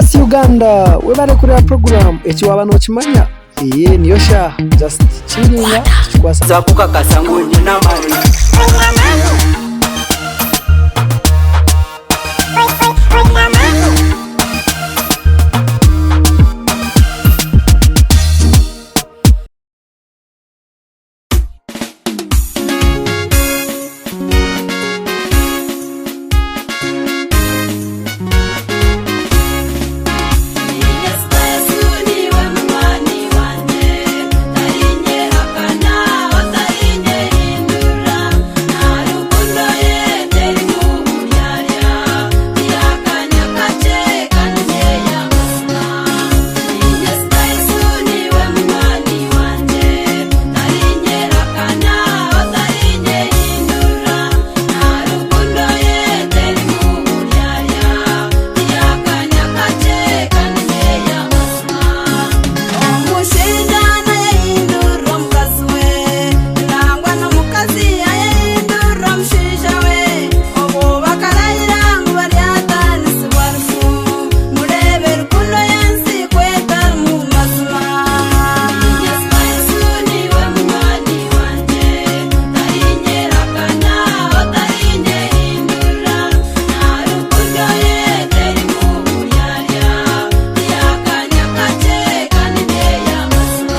Yes Uganda webare kureba program eki waba nokimanya eye niyo shaaha just chillinga tukikwasa. Nzakukakasa ngu nyine amani.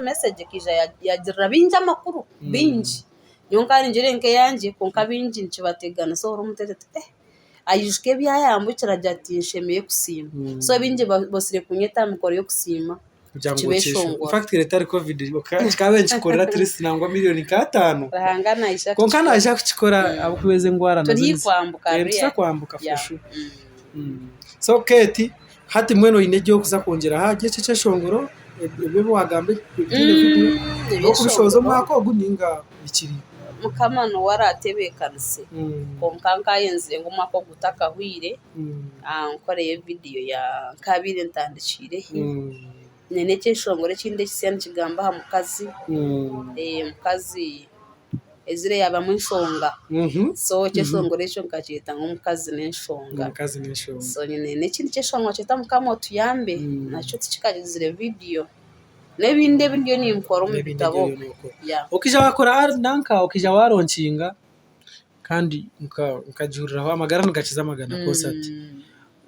Message ekaija yagirira baingi amakuru baingi nyowe nkaba ningira nk'eyangye kwonka baingi nikibateganisa ohurira omuntu agira ati eh aijuka ebi yayambukire agira ati nshemereire kusiima so baingi botsire kunyeta aha mikoro y'okusiima Kugira ngu okishwe. Kibeshongora. In fact etari covid kikabaire nikikorera at least nangwa million nka ataano. Ruhanga naija Kwonka kukikora. naija kukikora ahabw'okuba ezi endwara nazo Turi nizi- kwambuka Eh, nituza really. kwambuka for Yeah. sure. So Kate, hati mbwenu oine eby'okuza kwongyera aha eki ekyeshongoro ebi ebi wagamba ebitaine video, n'okubishohoza omwaka ogu ninga bikiri? Mukama niwe aratebeekanise kwonka nkayenzire ngu omwaka ogu gutakahweire nkoreyo vidiyo ya nkabaire ntandikiirehi nyine ekyeshongoro ekindi ekisya nikigamba aha mukazi, omukazi ezire yaabamu enshonga so ekyeshongoro ekyo nkakyeta ngu omukazi n'enshonga so nyine n'ekindi kyeshongoro nibakyeta mukama otuyambe nakyo tikikagizire vidiyo n'ebindi ebi ndiyo ninkora omu bitabo. Okaija waakora nanka okaija waaronkinga kandi nkagihuriraho amagara nigakiza amagana concert.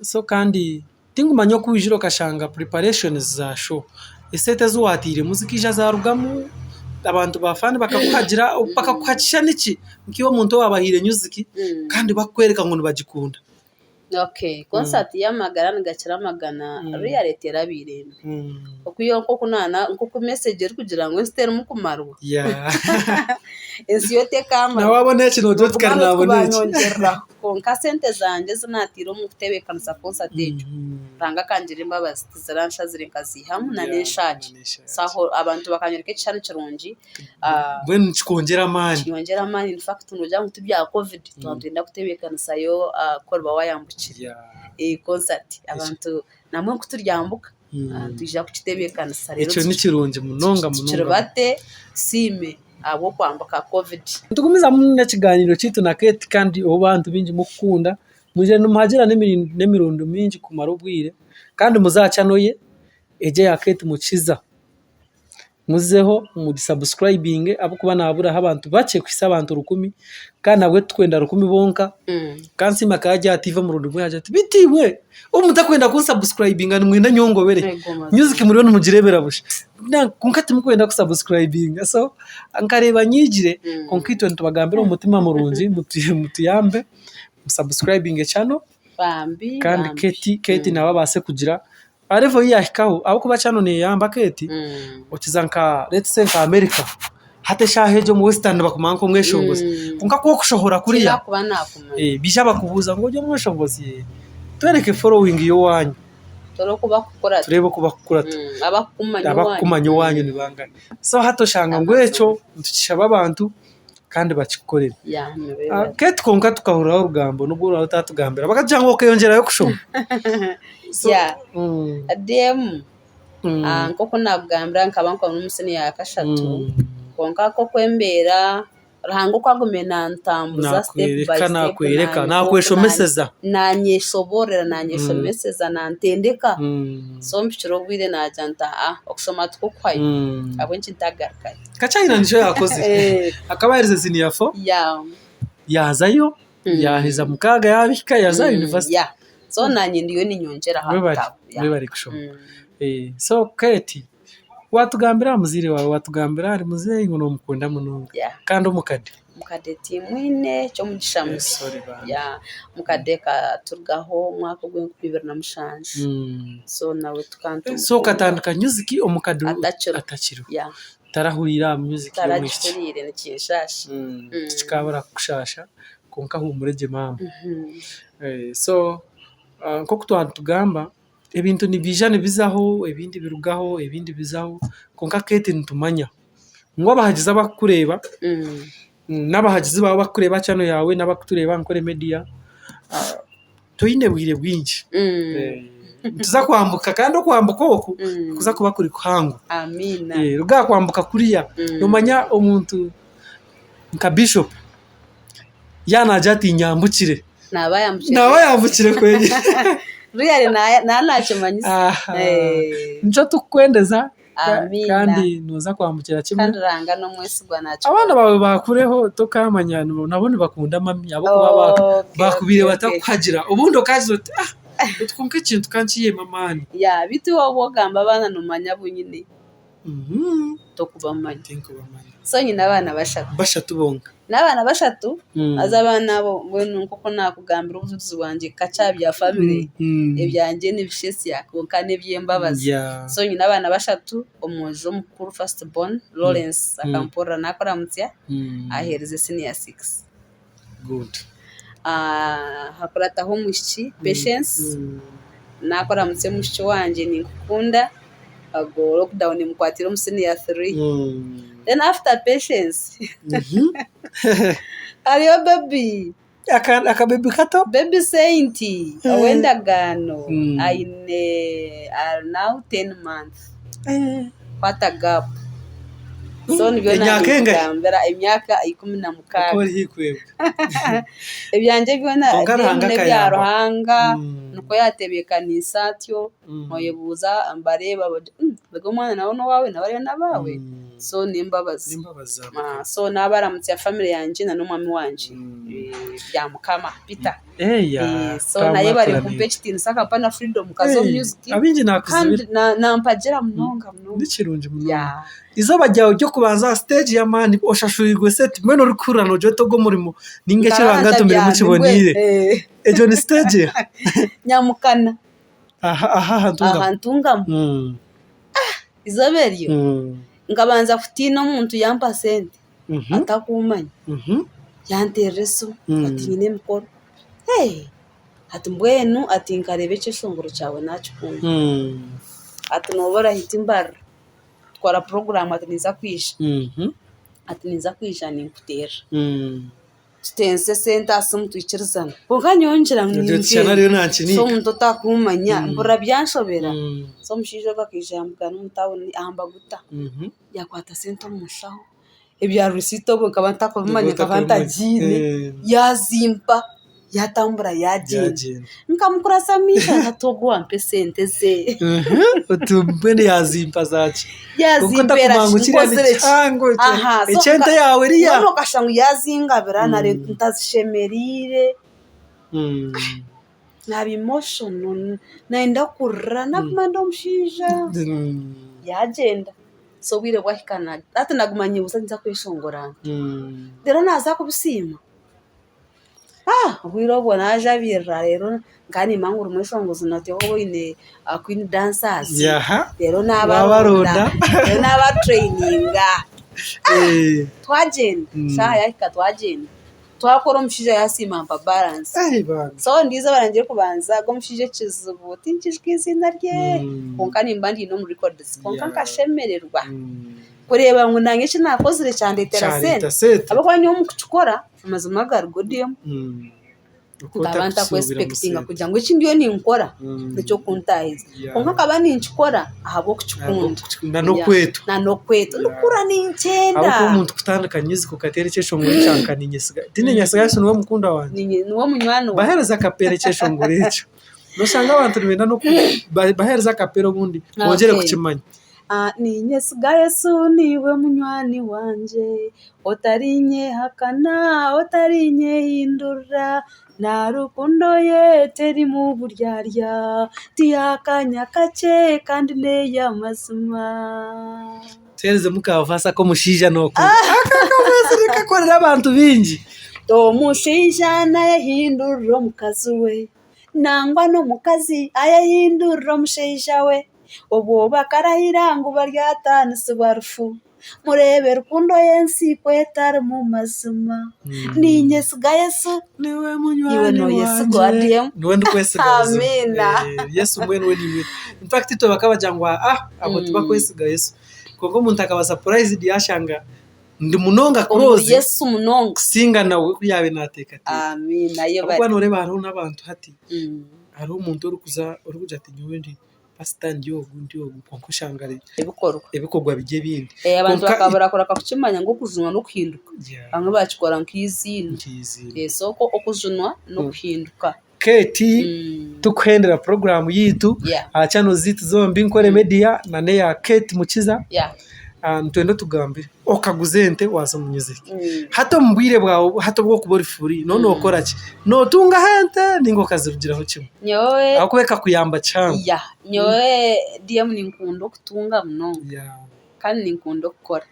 So kandi tinkumanya oku waijire okashanga preparations za show, esente ezi waatairemu zikaija zaarugamu, abantu ba faani bakakuhagira bakakuha kishushani ki nk'iwe omuntu owaabahaire music kandi bakukworeka ngu nibagikunda. Okay, concert y'amagara nigakira amagana really terabaire mbi. Okwihaho nk'oku naana nk'oku message erikugira ngu ensi terimu kumarwa. Ensi yo tekamarwa. Na waabona eki noogira oti kare naabona eki. Nonyongyereraho. Kwonka sente zangye ezi naataire omu kutebeekanisa concert egyo, Ruhanga akangirira embabazi tiziranshazire nkaziihamu na n'enshaagi. So aho abantu bakanyoreka ekishushani kirungi. Mbwenu nikikwongyera amaani. Nikinyongyera amaani in fact noogira ngu tibya covid twaba nitwenda kutebeekanisayo ku oriba waayambukire concert abantu nambwenu ku turyambuka nitwija kukitebeekanisa reero Ekyo ni kirungi munonga munonga. tukiribate tusiime ahabw'okwambuka covid. Nitugumizamu n'ekigaaniiro kyaitu na Kate kandi ou abantu baingi murikukunda, mwije nimuhagira n'emirundi mingi kumara obwire kandi muze aha channel ye egyo eya Kate Mukiza. Muzeho mugisabusikurayibinge ahabw'okuba naaburaho abantu bakye kuhitsya abantu rukumi kandi nabwo titurikwenda rukumi bonka. Kansiime akaba ari aha tiivi omurundi gumwe yaagira ati beitu imwe obu mutarikwenda kunsabusikurayibinga nimwenda nyowe ngobere? Music muriyo nimugireebera busha kwonka timurikwenda kusabusikurayibinga so nkareeba nyigire kwonka itwe nitubagambira omu mutima murungi mutuyambe musabusikurayibinge channel kandi Kate nawe abaase kugira Aha level ei yaahikaho ahabw'okuba channel neeyamba Kate okiza nka let's say nka America hati eshaaha egyo omu western nibakumanya nk'omweshongozi kwonka ku orikushohora kuriya baija bakubuuza ngu ori omweshongozi? Tworeke following y'owaanyu tureebe oku bakukurata abakukumanya owaanyu ni bangahi. So hati oshanga ngu ekyo nitukishaba abantu kandi bakikukorere. Kate kwonka tukahuriraho orugambo nobu oraabe otaatugambira bakagira ngu okeyongyerayo kushoma. DM nk'oku naakugambira nkaba nkora omu siniya ya kashatu kwonka nk'oku embeera. Ruhanga oku agumire nantambuza step by Nakwereka step nakwereka nanyeka oku nakweshomeseza. nanyeshoboorora nanyeshomeseza nantendeka. So mpikire obwire naagira nti aa okushoma tikwo kuhwayo ahabw'enki ntagarukayo. Kakyayina nikyo yaakozire. Akaba aherize siniya fo yaazayo yaaheza mukaaga yaabihika yaaza aha yunivasite. So naanye ndiyo niinyongyera aha Webare bitabo. webare kushoma. So Kate waatugambira aha muzaire waawe, waatugambira ahari muzeeyi ngu noomukunda munonga kandi omukade. Omukade timwine ky'omugisha mubi. Sorry bambi. Omukade akaturugaho omwaka ogw'enkumi ibiri na mushanju. So nawe tukaba nitumukunda. So okatandika music omukade Atakiriho. atakiriho. Tarahuriire aha music y'omwishiki. Taragihuriire nikinshaasha. Tikikabura kukushaasha kwonka huumura gye maama. So nk'oku twaba nitugamba ebintu nibiija nibizaho ebindi birugaho ebindi bizaho kwonka Kate nitumanya ngu abahagizi abarikukureeba n'abahagizi baawe abarikukureeba aha channel yaawe n'abarikutureeba aha Nkore Media toine bwire bwingi. Nituza kwambuka kandi okwambuka oku nikuza kuba kuri kuhango. Ruga aha kwambuka kuriya noomanya omuntu nka Bishop yaaba naagira ati nyambukire naaba ayambukire kweri. Nikyo turikukwendeza kandi nooza kwambukira kimwe. Abaana baawe baakureho tokaamanya nabo nibakunda mami ahabw'okuba baakubaire batakuhagira obundi okaagira oti kwonka ekintu ka nkiihemu amaani. Beitu waaba ogamba abaana noomanya abu nyine. Tokubamanya. Tinkubamanya. So nyine abaana bashatu. Bashatu bonka. N'abaana bashatu, haza abaana abo mbwenu nk'oku naakugambira obujurizi bwangye kakye aha bya famire, ebyangye nibishesya kwonka n'eby'embabazi. So nyine abaana bashatu, omwojo omukuru first born, Lawrence akampurira naakuramutsya, aheerize senior six. Good. Hakurataho omwishiki Patience, naakuramutsya omwishiki wangye ninkukunda, ago lockdown emukwatire omu senior three. Then after Patience, hariyo baby. Akabebi kato? Baby Saint ow'endagaano aine ari now ten months. What a gap. So nibyo Emyaka engahi? naakugambira emyaka 16. Oku ori haihi kwebwa. Ebyangye byona Kwonka Ruhanga n'ebya akayamba. Ruhanga nikwo yaatebeekaniise atyo. Nooyebuuza mbareeba bati mbega omwana nawe n'owaawe na bariya n'abaawe? So n'embabazi. N'embabazi za Mukama. So naabaramutsa famire yangye na n'omwami wangye. Byamukama Peter. Eya, So naye bari kumpa ekitiinisa akampa na freedom nkaza omu music Abaingi naakuzibira. kandi nampagira munonga munonga. Ni kirungi munonga. Yeah. Eizooba ryawe ry'okubanza aha siteegi y'amaani oshashuriirwe sente mbwenu orikuhurira noogira oti ogu omurimo ninga eki Ruhanga antumire kiboneire. Egyo ni siteegi eha? Nyamukana. Aha aha Ntungamo. Aha Ntungamo. Eizooba eryo nkabanza kutiina omuntu yampa sente atakumanya yanteerera esimu ati nyine emikoro ati mbwenu ati nkareeba ekyeshongoro kyawe nakikunda ati nooba orahita embarara twara puroguraamu ati ninza kwija ati ninza kwija ninkuteerera. Tutensa esente aha simu twikirizana. Kwonka nyowe ngira ngu ningyenda. So omuntu otakumanya mpurira byanshobera. So omushaija ogwo akaija yambugana omu tawuni ambaguta yakwata sente omu nshaho ebya risiiti obwo nkaba ntakubimanya nkaba ntagiine yazimpa yatambura yagyenda. Nkamukurasa amaisho nti ogu owampa esente ze. Oti mbwenu yazimpa zaaki? Yazimpeera Kwonka ki? kiriya Nkozire ki? nikihango Aha, so ekyente yaawe eriya. Mbwenu okashusha ngu yazingabira nari ntazishemereire. Naaba emotional nayenda kurira naguma ndi omushaija. Yagyenda. So obwire bwahika hati naguma ninyebuuza ninza kweshongora nta? Reero naaza kubisiima. Obwire obwo naajabirira reero nkaba nimmanya ngu buri mweshongozi nooteekwa kuba oine queen dancers reero naabaronda reero naabatereyininga twagyenda eshaaha yaahika twagyenda twakora omushaija yaasiima ampa baransi so ndiizooba ryangye ry'okubanza agu omushaija ekizibu tinkijuka eiziina rye kwonka nimba ndiine omu records kwonka nkashemererwa. Kureeba ngu naanye eki naakozire kyandeetera sente ahabw'okuba nyowe omu kukikora amazima agari godiyo. Nkaba ntakwesipekitinga kugira ngu eki ndiyo ninkora n'eky'okuntaahiza. Kwonka nkaba ninkikora ahabw'okukikunda. Nan'okwetwa. Nan'okwetwa. Ndikukura ninkyenda. Ahabw'okuba omuntu kutandika music okateera ekyeshongoro ekya nka ninyesiga, ti ninyesiga Yesu niwe mukundwa wangye? Niwe munywani wangye. Baheereze akapeera ekyeshongoro ekyo. Noshanga abantu nibenda n'oku baheereze akapeera obundi bongyere kukimanya. Ninyesiga Yesu niwe munywani wangye. Otarinyehakana, otarinyehindurira, Na rukundo ye terimu buryarya, Ti y'akanya kakye kandi n'ey'amazima. Tuheerezemu ka verse ak'omushaija nookora. Aka aka verse nikakorera abantu baingi. Omushaija naayehindurira omukazi we, nangwa n'omukazi ayehindurira omushaija we, Obwo bakarahira ngu baryataanisibwa rufu. Mureebe rukundo y'ensi ku etarimu mazima. Niinyesiga Yesu. Niwe Iwe munywani nooyesiga wangye. ODM? Niwe ndikwesiga buzima. Amiina. Eh, Yesu mbwenu we niiwe. In fact itwe bakabagira ngu ah abo tibakwesiga Yesu. Kwonka omuntu akaba surprised yashanga ndi munonga Omuri close Yesu munonga. kusinga nawe ku yaabaire naateekateeka. Amiina. Yebare. Ahabw'okuba nooreeba hariho n'abantu hati, hariho omuntu orikuza orikugira ati nyowe ndi Pasita ndi ogu ndi ogu kwonka oshanga Ebikorwa. ebikorwa biri ebindi. Abantu Kwonka bakabura kureka kukimanya ngu okujunwa n'okuhinduka. Yeah. Bamwe bakikora nk'eiziina. Nk'eiziina. So okwo okujunwa n'okuhinduka. Kate tukuhendera puroguraamu yaitu Yeah. aha channels zaitu zombi Nkore Media na n'eya Kate Mukiza. Yeah. Nitwenda otugambire okaguza ente waaza omu music. Hati omu bwire bwawe hati obu orikuba ori free nooba nookora ki? Nootungaho ente nainga okazirugiraho kimwe? Nyowe Ahabw'okuba ekakuyamba kihango. Yeah, nyowe DM ninkunda okutunga munonga kandi ninkunda okukora.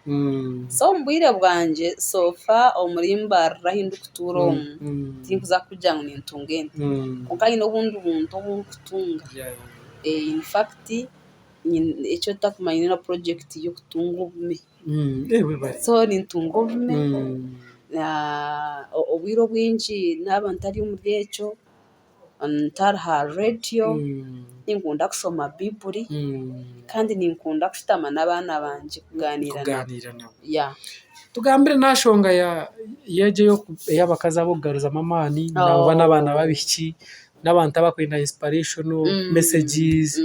So omu bwire bwangye so far omuri Mbarara ahu ndikutuura omu tinkuza kukugira ngu nintunga ente. Kwonka haine obundi buntu obu ndikutunga. In fact eki otakumanya nyine na purojekiti y'okutunga obume. So nintunga obume, obwire obwingi naaba ntari omuri ekyo, ntari aha reediyo, ninkunda kushoma Baiburi kandi ninkunda kushutama n'abaana bangye kugaaniira nabo. Tugambire n'aha nshonga y'egyo ey'abakazi ab'okugaruzamu amaani nangwa n'abaana b'abaishiki n'abantu abakwenda inspirational messages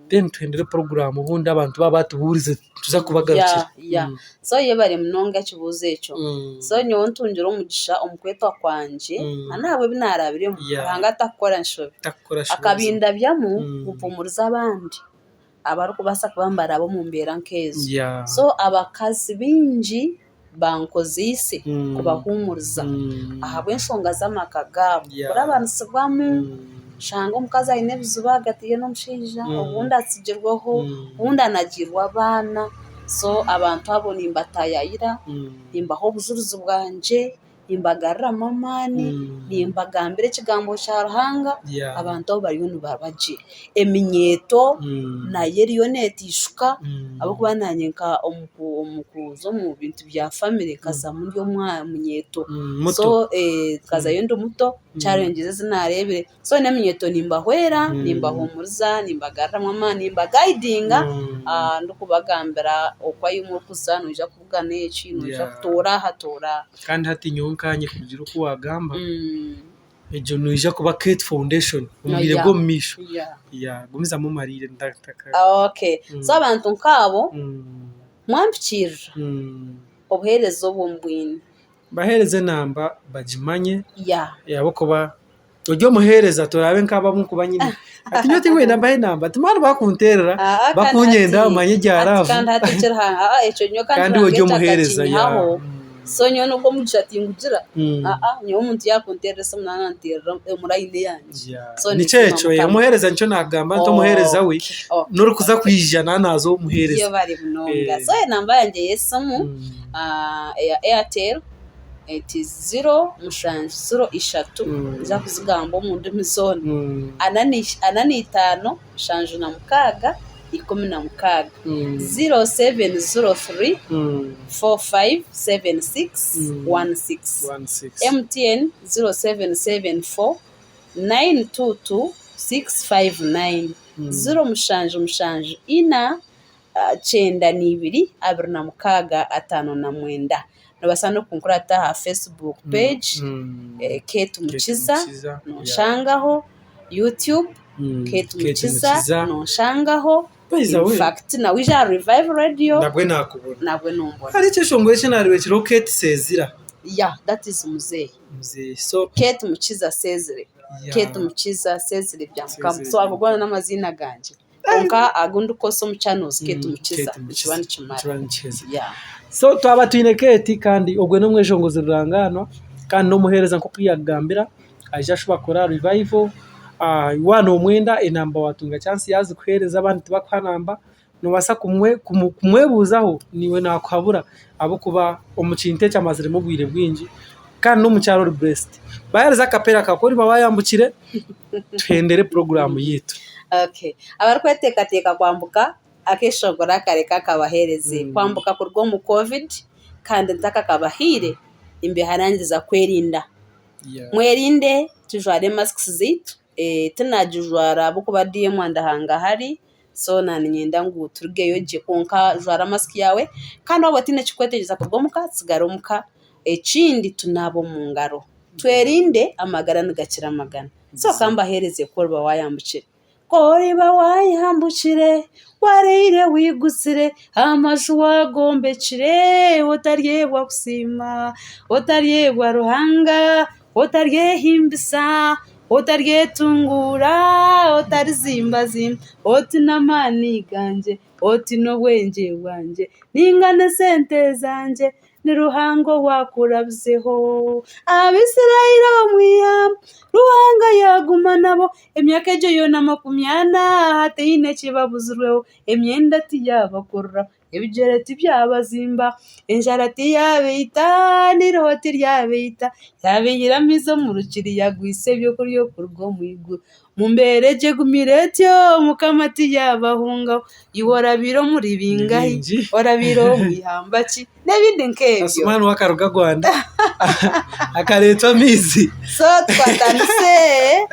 then tuhendere puroguraamu obundi abantu baaba batubuurize nituza kubagarukira. Yeah, yeah. So yebare munonga ekibuuzo ekyo. So nyowe ntungire omugisha omu kwetwa kwangye na n'ahabw'ebi naarabiremu, Ruhanga takukora nshobe. Takukora nshobe. Akabindabyamu kumpumuriza abandi abarikubaasa kuba nibaraba omu mbeera nk'ezo. So abakazi baingi bankozeise kubahuumuriza ahabw'enshonga z'amaka gaabo kurabanisibwamu, oshanga omukazi aine ebizibu ahagati ye n'omushaija, obundi atsigirweho, obundi anagiirwe abaana, so abantu abo nimbataayaayira, nimbaha obujurizi bwangye. Nimbagaruramu amaani, nimbagambira ekigambo kya Ruhanga, abantu abo bariyo nibaba gye. Eminyeeto nayo eriyo neeteishuka ahabw'okuba naanye nka omu kuza omu bintu bya famire nkazamu ndi omunyeeto. So nkazayo ndi muto, challenges ezi naareebire. So n'eminyeeto nimbahwera, nimbahuumuriza, nimbagaruramu amaani, nimbagayidinga ndikubagambira oku ahu orikuza noija kubugana eki, noija kutoora aha toora aha. Kandi hati nyowe nkaanye kugira oku waagamba, egyo noija kuba Kate Foundation omu bwire bw'omu maisho. Gumizamu omariire. Okay. So abantu nk'abo mwampikiirira, obuheereza obwo mbwine. Baheereze enamba bagimanye ahabw'okuba ori omuheereza toraabe nk'abu nkuba nyine. Hati nyowe tinkwenda mbahe enamba timanya bakunteerera bakunyenda omanye ebya raavu kandi iwe ori omuheereza. So nyowe nogwo omugisha tingugira nyowe omuntu yakunteerera esimu naaba nanteerera omu layini eyangye. Nikyo ekyo omuheereza nikyo naagamba nti omuheereza we n'orikuza kwija naaba naaza omuheereza. Yebare munonga. So enamba yangye y'esimu eya Airtel eti ziro mushanju ziro ishatu ninza kuzigamba omu ndimi zoona, ana n'eitaano mushanju na mukaaga 16, 0703 45 76 16, MTN 0774 922 659, 0774 92 26 59. Noobaasa n'okunkurata aha Facebook page Kate Mukiza nonshangaho, YouTube Kate Mukiza nonshangaho, in fact na waija aha Revive Radio Nabwe nakubona. nabwe nombona. Hariho ekyeshongoro eki naareeba kiriho Kate Sezira. Yeah, that is muzeeyi. Muzeeyi. So Kate Mukiza Sezire. Kate Mukiza Sezire Byamukama. Sezire So ago goona n'amaziina gangye. Kwonka agu ndikukozesa omu channels Kate Mukiza nikiba nikimara. Nikiba nikiheza. Yeah. So twaba twine Kate kandi ogwe n'omweshongozi rurangaanwa kandi n'omuheereza nk'oku yaakugambira aija ashuba akora revival. Waaba noomwenda enamba waatunga chance yaazikuheereza abandi tibakuha namba, noobaasa kumwebuuzaho naiwe naakuhabura ahabw'okuba omu kintu eki amaziremu obwire bwingi kandi n'omukyara ori blessed. Baheereza akapeera kaawe ku oriba waayambukire tuhendere puroguraamu yaitu. Okay. Abarikweteekateeka kwambuka akeeshongoro aka reka kabaheereze kwambuka kuruga omu covid kandi ntakakabahaire nimbehanangiriza kwerinda. Mwerinde tujware masks zaitu, tinagijwara ahabw'okuba DM andahanga hari so naaniinyenda ngu turugeyo gye kwonka jwara masiki yaawe kandi waaba otaine ekirikwetengyesa kuruga omuka tsigara omuka. Ekindi tunaabe omu ngaro twerinde amagara nigakira amagana. So ka mbaheereze ku oriba waayambukire. Ku oriba waayambukire wariire wigutsire amaju waagombekire otaryebwa kusiima otaryebwa Ruhanga Otaryehimbisa, otaryetunguura, otarizimbazimba, oti n'amaani gangye, oti n'obwengye bwangye, nainga n'esente zangye, ni Ruhanga owaakurabizeho. Abaisraeli omu ihamba, Ruhanga yaaguma nabo emyaka egyo yoona 40, hataine ki babuzirweho, emyenda tiyaabakururaho. Ebigyere tibyabazimba, enjara tiyaabaita, n'eiriho tiryabaita. Yaabaihira amaizi omu rukiri, yaagwisa ebyokurya okuruga omu iguru. Omu mbeera egyo egumire etyo, Mukama tiyaabahungaho. Iwe orabaire omuri bingahi? Orabaire omu ihamba ki? N'ebindi nk'ebyo. Asuman we akaruga Rwanda akareetwa amaizi. So tukwatanise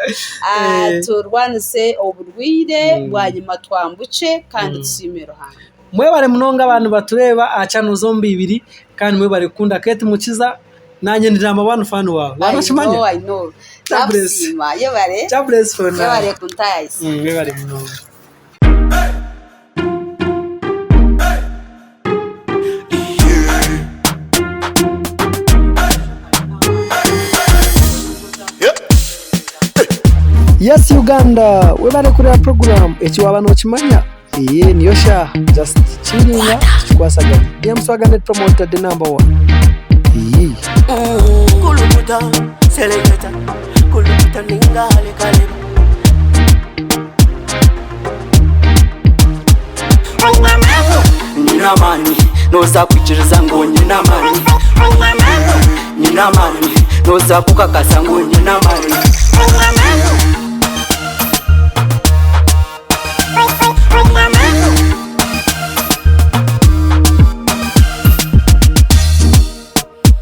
turwanise oburwaire bwanyima twambukye kandi tusiime Ruhanga. Mwebare munonga abantu batureeba aha channel zombi ibiri kandi mwebare kukunda Kate Mukiza nanye ndi number one fan waawe waaba okimanya? I know, I know. God bless. Nakusiima yebare. God bless for now. Yebare kuntayayisa. Mwebare munonga. Yes Uganda webare kureba program eki waba nokimanya eye niyo shaaha just chillinga tukikwasaganya DM Swagger Net Promoter the number one iyii. Kulukuta, seleketa, kulukuta ninga halekaleba. Nyine amaani, nooza kwikiriza ngu nyine amaani. Nyine amaani, nooza kukakasa ngu nyine amaani.